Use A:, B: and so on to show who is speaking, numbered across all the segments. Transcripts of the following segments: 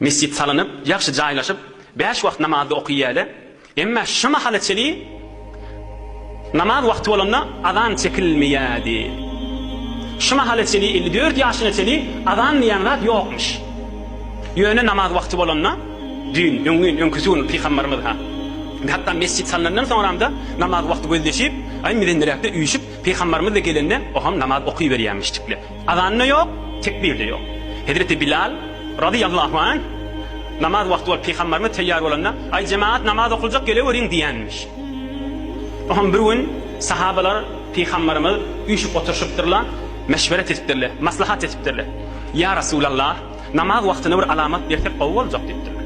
A: Mesjit salynyp, ýagşy jaýlaşyp, bäş wagt namazda okyýäle. Emma şu mahala çeli namaz wagty bolanda azan çekilmeýädi. Şu mahala çeli 54 ýaşyna çeli azan diýen zat ýokmuş. Ýöne namaz wagty bolanda düýn, öňňin, öňküsi gün pygambarymyz ha hatda mesjit salnandan soňramda namaz wagty gözleşip, aý mizendiräkde üýşüp pygambarymyz-da gelende oham namaz okyberýämişdikle. Azan-da ýok, tekbir-de ýok. Hezreti Bilal, razyýallahu anh, namaz wagty bolup Pygamberimiz teýýar bolanda, Aý jemagat namaz okuljak geleweriň diýenmiş. Oňam bir gün sahabalar Pygamberimiz üýşüp oturyşypdyrlar, meşweret edipdirler, maslahat edipdirler. Ýa Resulallah, namaz wagtyna bir alamat bersek gowy boljak diýipdirler.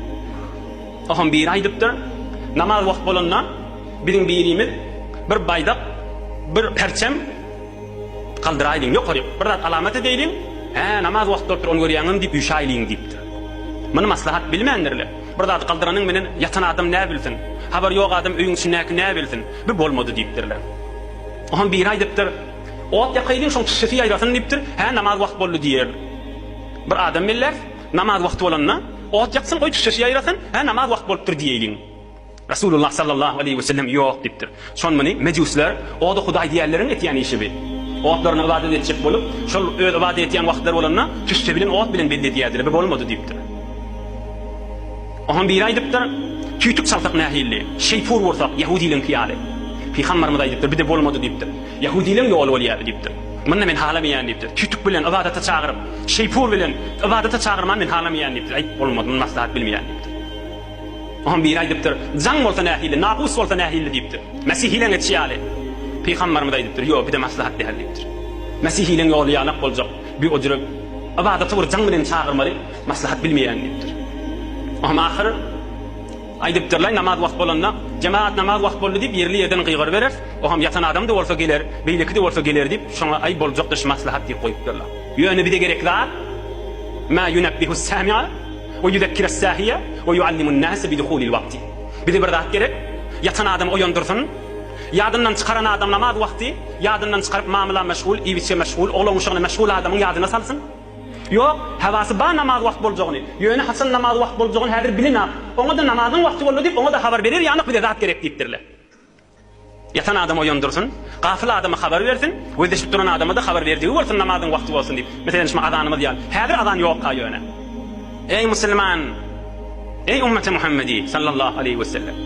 A: Oňam biri aýdypdyr, Namaz wagt bolanda biziň birimiz bir baýdak, bir perçem, Galdyraýlyň, ýokaryk, bir zat alamat edeýliň, Hä, namaz wagty bolupdyr, ony görýäňizmi diýip üýşäýliň diýipdir. Muny maslahat bilmändirler. Bir zady galdyranyň menen ýatan adam nä bilsin? Habary ýok adam öýüň içindäki nä bilsin? Bu bolmady diýipdirler. Oňam biri aýdypdyr, Ot ýakaýlyň, şoň tüssesi ýaýrasyn diýipdir, Hä, namaz wagty boldy diýer. Bir adam belläris, namaz wagty bolanda, ot ýaksyn, goý tüssesi ýaýrasyn, hä, namaz wagty bolupdyr diýeýliň. Resulullah sallallahu aleýhi we sellem ýok diýipdir. Şon muny mejuslar, oda hudaý diýýänleriň etýän işi bi. Otlaryna ybadat etjek bolup, şol öz ybadat etýän wagtlary bolanda tüsse bilen ot bilen belli edýärdiler, bi bolmady diýipdir. Oňam biri aýdypdyr, Tüýtük çalsak nähilli, şeýpur ursak, ýahudylaryňky ýaly. Pygambarymyz aýdypdyr, bi-de bolmady diýipdir. Ýahudylaryň ýoly bolýar bi diýipdir. Muny men halamaýan diýipdir. Tüýtük bilen ybadata çagyryp, şeýpur bilen ybadata çagyrmany men halamaýan diýipdir. Aý, bolmady, muny maslahat bilmeýän diýipdir. Oňam biri aýdypdyr, Jaň bolsa nähili, nagus bolsa nähili diýipdir. Mesihileň etşi ýaly. Pygambarymyz aýdypdyr, Ýok, bi-de maslahat däl diýipdir. Mesihileň ýoly ýalak boljak, bi o jüre ybadata bir jaň bilen çagyrmaly, maslahat bilmeýän diýipdir. Oňam ahyr aýdypdyrlaý, namaz wagt bolanda, Jemagat namaz wagt boldy diýip ýerli ýerden gygyrybereris, oňam ýatan adam-da bolsa geler, beýleki-de bolsa geler diýip, şoňa aý boljakdyr şu maslahat diýip goýupdyrlar. Ýöne bize gerek zat, Ma ýunebbihus-sami'a We ýuzekkires-sähiýe we ýuallimun-nase biduhulil wagti. Bize bir zat gerek, ýatan adamy oýandyrsyn, ýadyndan çykaran adam namaz wagty, ýadyndan çykaryp mamla meşgul, iýip-içge meşgul, oglan-uşagyna meşgul adamyň ýadyna salsyn. Ýok, hawasy bar namaz wagt boljagyny, ýöne haçan namaz wagt boljagyny häzir bilenok. Oňa-da namazyň wagty boldy diýip, oňa-da habar berer ýalyk bize zat gerek diýipdirler. Ýatan adamy oýandyrsyn, gafyl adama habar bersin, gözleşip duran adama-da habar berdigi bolsun, namazyň wagty bolsun diýip. Meselem, şuma azanymyz ýaly. Häzir azan ýok-ha ýöne. Eý, musulman! Eý, ummeti Muhammedi, sallallahu aleýhi we sellem!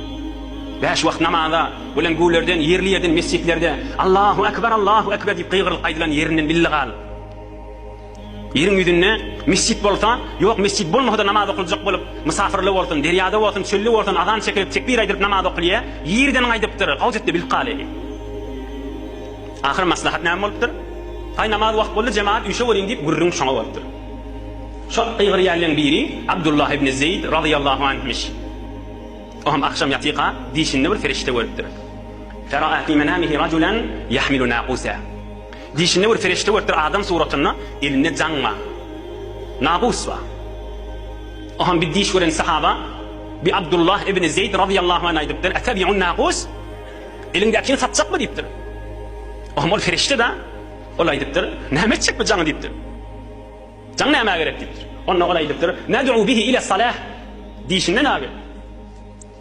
A: Bäş wagt namaza bilen güwlerden, ýerli-ýerden mesjitlerde Allahu ekber, Allahu ekber diýip gygyrylyp aýdylan ýerinden billi gal. Ýeriň ýüzünde mesjit bolsa, ýok mesjit bolmasa-da namaz okuljak bolup, mysafyrly bolsun, derýada bolsun, çölde bolsun, azan çekilip, tekbir aýdylyp namaz okulýa, ýerden gaýdypdyr, gawjetde bilip galyly. Ahyr maslahat näme bolupdyr? Aý namaz wagt boldy, jemagat üýşe beriň diýip gürrüň şoňa bolupdyr. Şo gygyrýanlaryň biri Abdullah ibn Zeýd razyýallahu anhmiş. O hem agşam ýatyka dişinde bir perişde görüpdir. Fera'a fi menamihi rajulan yahmilu naqusa. Dişinde bir perişde görüpdir adam suratynda, elinde jaň bar. Nagus bar. O hem bir diş gören sahaba bi Abdullah ibn Zeýd razyýallahu anh aýdypdyr, Etebi'un nagus? Eliňdäkini satjakmy diýipdir. O hem ol perişde da, ol aýdypdyr, Näme etjek bu jaňy diýipdir. Jaň nämä gerek diýipdir. Onda ol aýdypdyr, Ned'u bihi ile salah. Dişinden abi.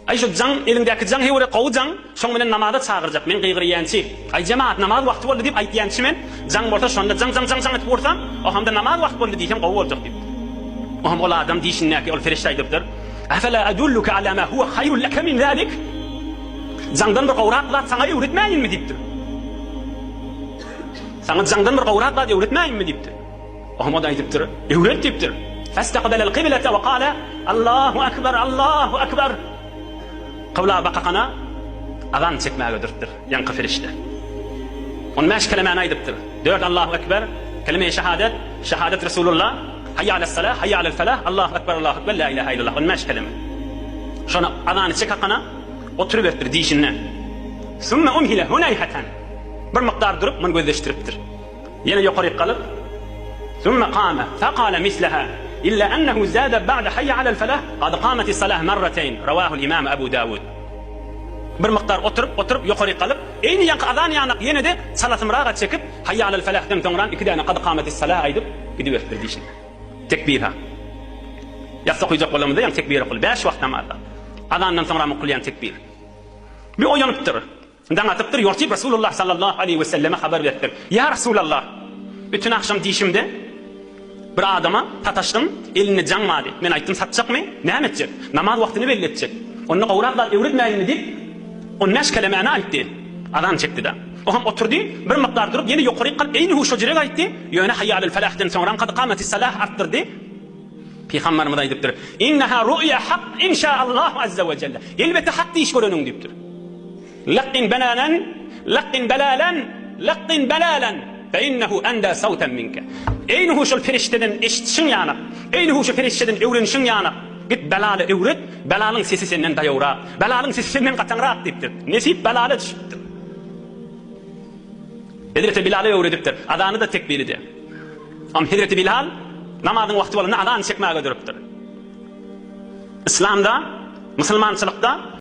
A: Aý şu jaň, eliňdäki jaň heýwere gowy jaň, şoň bilen namaza çagyrjak, men gygyrýançy. Aý jemagat, namaz wagty boldy diýip aýtýançy men, jaň bolsa şonda jaň jaň jaň jaň edip ursaň, ohamda namaz wagty boldy diýsem gowy boljak diýipdir. Oham ol adam dişindäki ol perişde aýdypdyr, Efela edulluke ala ma huwe haýrun leke min zalik? Jaňdan bir gowrak zat saňa öwretmäýinmi diýipdir. Saňa jaňdan bir gowrak zat öwretmäýinmi diýipdir. Oňa-da aýdypdyr, Öwret diýipdir. Festaqbalal qiblata we qala, Allahu akbar, Allahu akbar. Kybla bakakana azan çekmäge durupdyr ýaňky perişde. On bäş kelemäni aýdypdyr. Dört Allahu ekber, kelime-i şehadet, şehadet Resulullah, Hayya alas-salah, hayya alal-falah, Allahu ekber, Allahu ekber, la ilaha illallah. On bäş keleme. Şony azany çekakana oturyberipdir dişinde. Sümme umhile hunayhatan. Bir mukdar durup muny gözleşdiripdir. Ýene ýokaryk galyp, Sümme kame, fekale misleha, illa ennehu zade ba'de hayye alel felah, kad kametis salah merreteyn, rawahul imam Ebu Dawud. Bir mukdar oturyp, oturyp, ýokaryk galyp, eýni ýaňky azan ýanak ýene-de çalasymraga çekip, hayye alel felahden soňran iki däne kad kametis salah aýdyp, gidiberipdir diýşine. Tekbir ha. Ýassy okyjak bolamyzda ýaňy tekbir okaly. Bäş wagt namazda. Azandan soňram okulýan tekbir. Bir oýanypdyr. Daň atypdyr, ýortyp Resulullah sallallahu aleýhi we selleme habar beripdir. Ýa Resulallah! Öten agşam dişimde bir adama sataşdym, elinde jaň bardy. Men aýtdym, satjakmy? Näme etjek? Namaz wagtyny belli etjek. Onda gowrak zat öwretmäýinmi diýip, on bäş kelemäni aýtdy. Azan çekdi-de. O hem oturdy, bir mukdar durup, ýene ýokaryk galyp, eýni şo jirek aýtdy, ýöne Haýýa alel felahden soňram kad kamatis salah artdyrdy. Pygamberimiz aýdypdyr, Inneha ru'ýa hak inşaallahu azza we jelle. Elbetde hak diş göreniň diýipdir. Lakin belalan, lakin belalan, lakin belalan, fe innehu enda sawtan minke. Eýni şol perişdeden eşitişiň ýanak, eýni şu perişdeden öwrenişiň ýanak, git Belala öwret, Belalyň sesi senden daýawrak, Belalyň sesi senden gataňrak diýipdir. Nesip Belala düşüpdir. Hezreti Bilala öwredipdir. Azany-da tekbiri-de. Am Hezreti Bilal namazyň wagty bolanda azan çekmäge durupdyr. Yslamda, musulmançylykda.